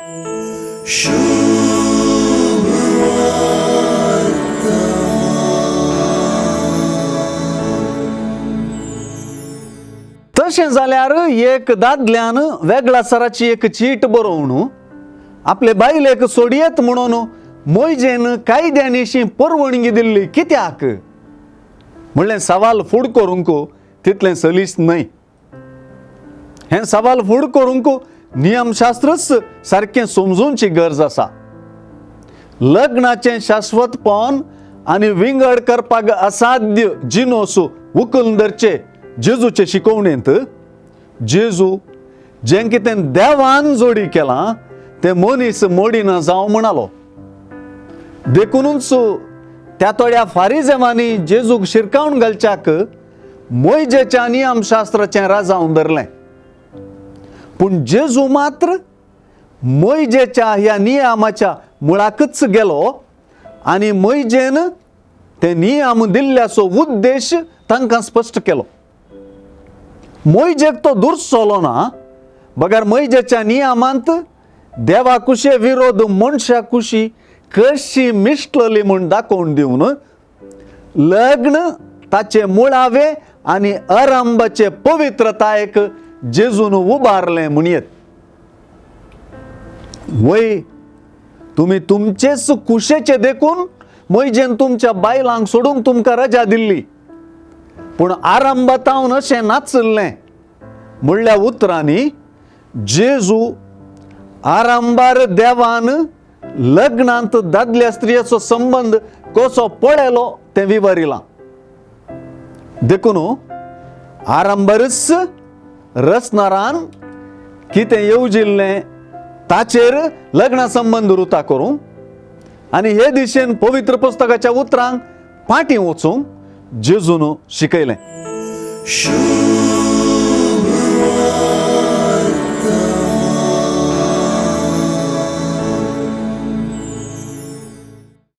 तशें जाल्यार एक दादल्यान वेगळासराची एक चीट बरोवन आपले बायलेक सोडयेत म्हणून मोयजेन कायद्यानिशी परवणगी दिल्ली कित्याक म्हणलें सवाल फूड करूंक तितलें सलीस न्हय. हें सवाल फूड करूंक नियमशास्त्रच सारकें समजूनची गरज आसा. लग्नाचें शाश्वतपण आनी विंगड करपाक असाध्य जिनोस उखलून धरचे जेजूचे शिकवणेंत जेजू जें कितें देवान जोडी केलां तें मनीस मोडिना जावं म्हणालो. देखुनूच त्या थोड्या फारिजेवांनी जेजूक शिरकावन घालच्याक मोयजेच्या नियमशास्त्राचें राजावन धरलें. पूण जेजू मात्र मोयजेच्या ह्या नियमाच्या मुळाकच गेलो आनी मोयजेन ते नियम दिल्ल्याचो उद्देश तांकां स्पश्ट केलो. मोयजेक तो दुरसलो ना, बगर मोयजेच्या नियमांत देवा कुशे विरोध मनशा कुशी कशी मिश्टली म्हूण दाखोवन दिवन लग्न ताचे मुळावे आनी अरंबाचे पवित्रतायेक जेजून उबारलें म्हणयेत. वय तुमी तुमचेच कुशेचे देखून मोयजेन तुमच्या बायलांक सोडूंक तुमकां रजा दिल्ली, पूण आरंभातावन अशें नाचल्लें म्हणल्या उतरांनी जेजू आरंभार देवान लग्नांत दादल्या स्त्रियेचो संबंद कसो पळयलो तें विवरिलां. देखून आरंभारच रचणारान कितें येवजिल्लें ताचेर लग्ना संबंद रुता करूंक आनी हे दिशेन पवित्र पुस्तकाच्या उतरांक फाटीं वचूंक जेजून शिकयलें.